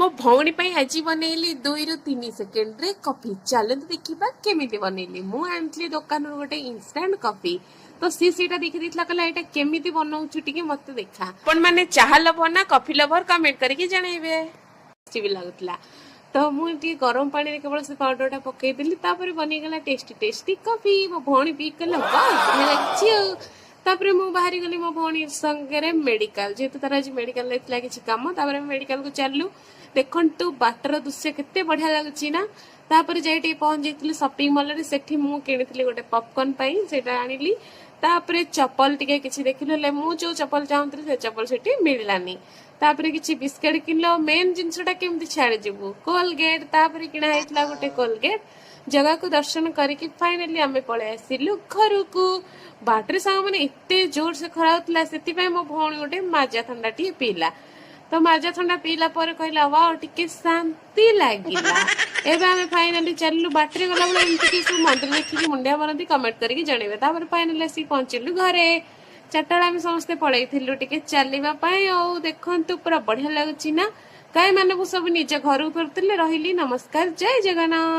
ମୋ ଭଉଣୀ ପାଇଁ ଆଜି ବନେଇଲି 2ରୁ 3 ସେକେଣ୍ଡରେ କଫି। ଚାଲନ୍ତୁ ଦେଖିବା କେମିତି ବନେଇଲି। ମୁଁ ଆଣିଥିଲି ଦୋକାନରୁ ଗୋଟେ ଇନଷ୍ଟାଣ୍ଟ କଫି। ତ ସିଏ ସେଇଟା ଦେଖି ଦେଇଥିଲା, କହିଲା, "ଏଇଟା କେମିତି ବନଉଛୁ, ଟିକେ ମତେ ଦେଖା।" ଆପଣ ମାନେ ଚାହା ଲଭର ନା କଫି ଲଭର, କମେଣ୍ଟ କରିକି ଜଣେଇବେ। ଟେଷ୍ଟି ବି ଲାଗୁଥିଲା। ତ ମୁଁ ଟିକେ ଗରମ ପାଣିରେ କେବଳ ସେ ପାଉଡରଟା ପକେଇଦେଲି। ତାପରେ ବନିଗଲା ଟେଷ୍ଟି ଟେଷ୍ଟି କଫି। ମୋ ଭଉଣୀ ପିଇ କହିଲା, "ୱାଓ, ବଢିଆ ଲାଗୁଛି।" ଆଉ ତାପରେ ମୁଁ ବାହାରି ଗଲି ମୋ ଭଉଣୀ ସାଙ୍ଗରେ ମେଡିକାଲ, ଯେହେତୁ ତାର ଆଜି ମେଡିକାଲରେ ଥିଲା କିଛି କାମ। ତାପରେ ଆମେ ମେଡିକାଲକୁ ଚାଲିଲୁ। ଦେଖନ୍ତୁ, ବାଟର ଦୃଶ୍ୟ କେତେ ବଢିଆ ଲାଗୁଛି ନା? ତାପରେ ଯାଇ ଟିକେ ପହଞ୍ଚି ଯାଇଥିଲି ସପିଂ ମଲରେ। ସେଠି ମୁଁ କିଣିଥିଲି ଗୋଟେ ପପକର୍ନ ପାଇଁ, ସେଇଟା ଆଣିଲି। ତାପରେ ଚପଲ ଟିକେ କିଛି ଦେଖିଲୁ, ହେଲେ ମୁଁ ଯୋଉ ଚପଲ ଚାହୁଁଥିଲି ସେ ଚପଲ ସେଠି ମିଳିଲାନି। ତାପରେ କିଛି ବିସ୍କେଟ କିଣିଲୁ। ମେନ୍ ଜିନିଷଟା କେମିତି ଛାଡ଼ିଯିବୁ? କୋଲଗେଟ। ତାପରେ କିଣା ହେଇଥିଲା ଗୋଟେ କୋଲଗେଟ। ଜଗାକୁ ଦର୍ଶନ କରିକି ଫାଇନାଲି ଆମେ ପଳେଇ ଆସିଲୁ ଘରକୁ। ବାଟରେ ସାଙ୍ଗମାନେ ଏତେ ଜୋରସେ ଖରା ହଉଥିଲା, ସେଥିପାଇଁ ମୋ ଭଉଣୀ ଗୋଟେ ମାଜା ଥଣ୍ଡା ଟିକେ ପିଇଲା। ତ ମାଜା ଥଣ୍ଡା ପିଇଲା ପରେ କହିଲା, "ୱାଓ, ଟିକେ ଶାନ୍ତି ଲାଗିଲା।" ଏବେ ଆମେ ଫାଇନାଲି ଚାଲିଲୁ। ବାଟରେ ଗଲାବେଳେ ଏମିତି କି ସବୁ ମନ୍ଦିର ଦେଖିକି ମୁଣ୍ଡିଆ ମାରନ୍ତି, କମେଣ୍ଟ କରିକି ଜଣେଇବେ। ତାପରେ ଫାଇନାଲି ଆସିକି ପହଞ୍ଚିଲୁ ଘରେ। 4ଟା ବେଳେ ଆମେ ସମସ୍ତେ ପଳେଇଥିଲୁ ଟିକେ ଚାଲିବା ପାଇଁ। ଆଉ ଦେଖନ୍ତୁ, ପୁରା ବଢିଆ ଲାଗୁଛି ନା? ଗାଈ ମାନଙ୍କୁ ସବୁ ନିଜ ଘରକୁ ଫେରୁଥିଲେ। ରହିଲି, ନମସ୍କାର, ଜୟ ଜଗନ୍ନାଥ।